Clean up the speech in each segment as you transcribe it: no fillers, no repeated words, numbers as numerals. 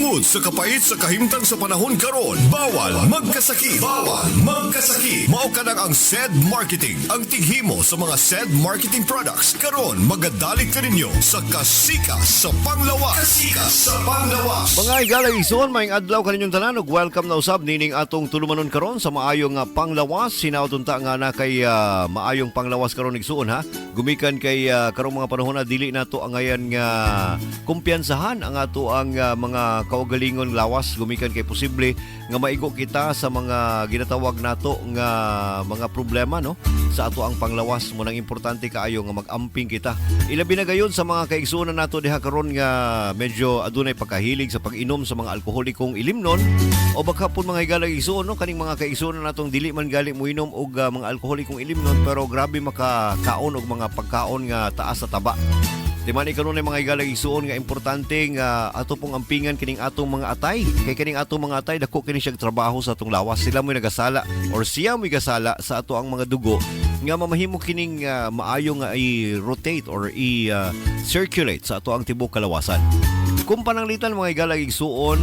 Tungod sa kapait sa kahimtang sa panahon karon, bawal magkasakit. Bawal magkasakit. Mao kanang ang SED Marketing, ang tighimo sa mga SED Marketing products. Karon magadalit kaninyo sa Kasika sa Panglawas. Kasika sa Panglawas. Mga higala igsoon, maayong adlaw kaninyong tanan ug welcome na usab nining atong tulumanon karon sa maayong panglawas. Hinaot unta nga na kay maayong panglawas karon, igsuon, ha. Gumikan kay karong mga panahon na dili nato angayan nga kumpiyansahan ang ato ang mga kaugalingon lawas, gumikan kay posible nga maigo kita sa mga ginatawag nato nga mga problema, no, sa ato ang panglawas. Mo nang importante kaayo nga mag-amping kita, ilabi na gayon sa mga kaigsuonan nato diha karon nga medyo adunay pagkahilig sa pag-inom sa mga alkoholikong ilimnon o baka pud, mga higalang igsuon, no, kaning mga kaigsuonan natong dili man gali moinom og mga alkoholikong ilimnon pero grabe makakaon og mga pagkaon nga taas sa taba. Di man kanunay, mga higalang igsuon, nga importante nga ato pong ampingan kining atong mga atay. Kay kining atong mga atay, dako kini siyang trabaho sa atong lawas. Sila mo'y nagasala or siya mo'y gasala sa ato ang mga dugo nga mamahimo kining maayo nga i-rotate or i-circulate sa ato ang tibok kalawasan. Kung pananglitan, mga higalang igsuon,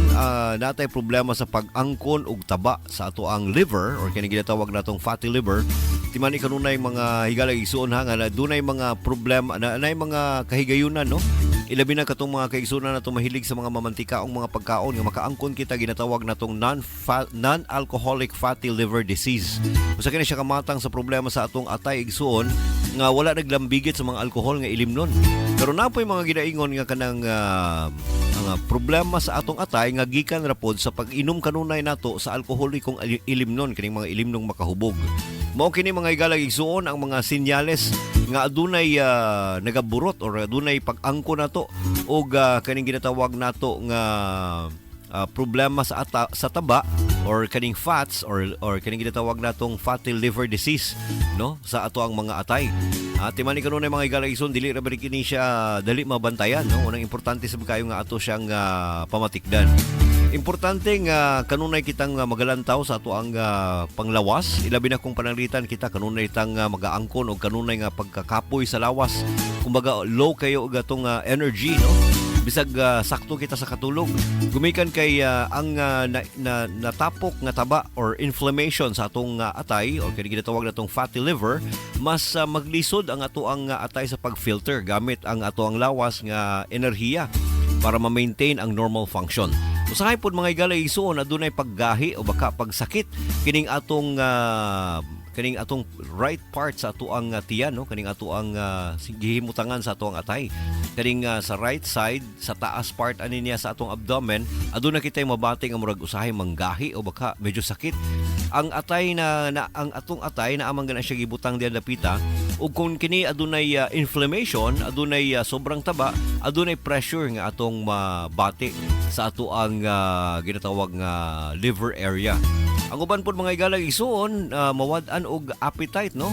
natay problema sa pag-angkon og taba sa ato ang liver or kini ginatawag natong fatty liver. Ti man kanunay, mga higalang igsuon, ha, nga dunay mga problema na nay mga kahigayunan, no, ilabi na katong mga kaigsuonan nato mahilig sa mga mamantikaong mga pagkaon nga makaangkon kita ginatawag natong non-alcoholic fatty liver disease. Usa kini siya kamatang sa problema sa atong atay, igsuon, nga wala naglambigit sa mga alkohol nga ilimnon. Pero napoy mga ginaingon nga kanang ang problema sa atong atay nga gikan ra pod sa pag-inom kanunay nato sa alkoholikong ilimnon, kining mga ilimnong makahubog. Mao kini, mga higalang igsuon, ang mga sinyales nga adunay nagaburot or adunay pag-angko nato og kaning ginatawag nato nga problema sa taba or kaning fats or kaning ginatawag natong fatty liver disease, no, sa ato ang mga atay. Ti man kanunay, mga higalang igsoon, dili ra ba kini siya dali mabantayan, no? Unang importante sa kayo nga ato siyang pamatikdan. Importante nga kanunay kitang magalantaw sa ato ang panglawas, ilabi na kung pananglitan kita kanunay tang magaangkon og kanunay nga pagkakapoy sa lawas. Kumbaga low kayo og atong energy, no? Bisag sakto kita sa katulog. Gumikan kay ang natapok nga taba or inflammation sa atong atay or kini ginatawag natong fatty liver, mas maglisod ang ato ang atay sa pag-filter gamit ang ato ang lawas nga enerhiya para ma-maintain ang normal function. Usahay pod, mga higala igsuon, adunay paggahi o baka pagsakit kining atong right part sa ato ang tiyan, no, kining ato ang gihimutangan sa ato ang atay, kining sa right side sa taas part ani niya sa atong abdomen. Aduna kitay mabati nga murag usahay manggahi o baka medyo sakit ang atay na ang atong atay na amang gana siya gibutang diyan dapita. Ug kung kini adunay inflammation, adunay sobrang taba, adunay pressure nga atong mabati sa ato ang ginatawag nga liver area. Ang uban pod, mga higalang igsuon, mawad-an og appetite, no?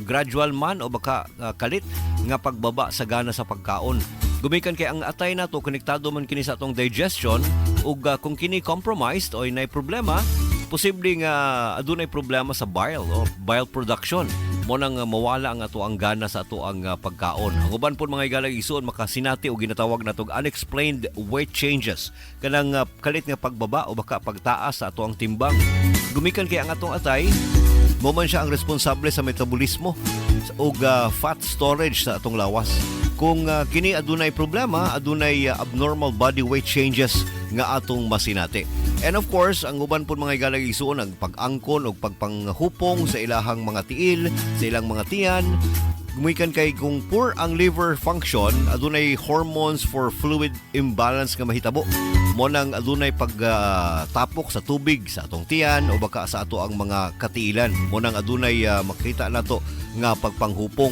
Gradual man o baka kalit nga pagbaba sa gana sa pagkaon. Gumikan kay ang atay nato konektado man kini sa atong digestion ug kung kini compromised o nay problema, posible nga adunay problema sa bile o bile production. Mo nang mawala ang ato ang gana sa ato ang pagkaon. Ang uban po, mga higalang igsuon, makasinati og ginatawag natog unexplained weight changes. Kanang kalit nga pagbaba o baka pagtaas sa ato ang timbang. Gumikan kay ang atong atay mo man siya ang responsable sa metabolismo ug fat storage sa atong lawas. Kung kini adunay problema, adunay abnormal body weight changes nga atong masinati. And of course, ang uban po, mga higalang igsuon, ang pag-angkon o pagpanghupong sa ilahang mga tiil, sa ilang mga tiyan. Gumikan kay kung poor ang liver function, adunay hormones for fluid imbalance nga mahitabo. Mo nang adunay pagtapok sa tubig sa atong tiyan o baka sa ato ang mga katiilan. Mo nang adunay makita nato nga pagpanghupong.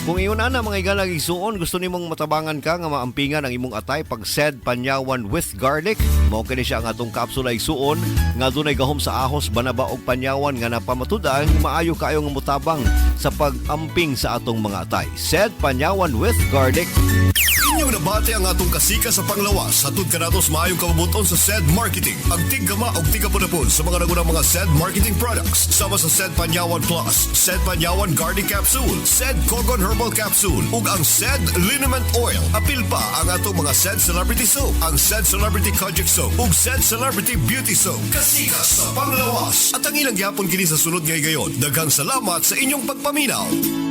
Kung iyon ana, mga higalang igsuon, gusto nimong matabangan ka nga maampingan ang imong atay pag SED Panyawan with garlic. Mao kini siya ang atong kapsula, igsuon, nga adunay gahom sa ahos, banaba og panyawan nga napamatud-an maayo kaayo nga motabang sa pag-amping sa atong mga atay. SED Panyawan with garlic. Inyong nabati ang atong kasika sa panglawas hatud kanato sa maayong kabubuton sa SED Marketing. Ang tiggama og tigapudapod sa mga nagunang mga SED Marketing products sama sa SED Panyawan Plus, SED Panyawan Garlic Capsule, SED Kogon Herbal Capsule ug ang SED Liniment Oil. Apil pa ang atong mga SED Celebrity Soap, ang SED Celebrity Kojic Soap ug SED Celebrity Beauty Soap. Kasika sa panglawas. At ang ilang gyapon kini sa sunod ngay gayon. Daghang salamat sa inyong pagpaminaw.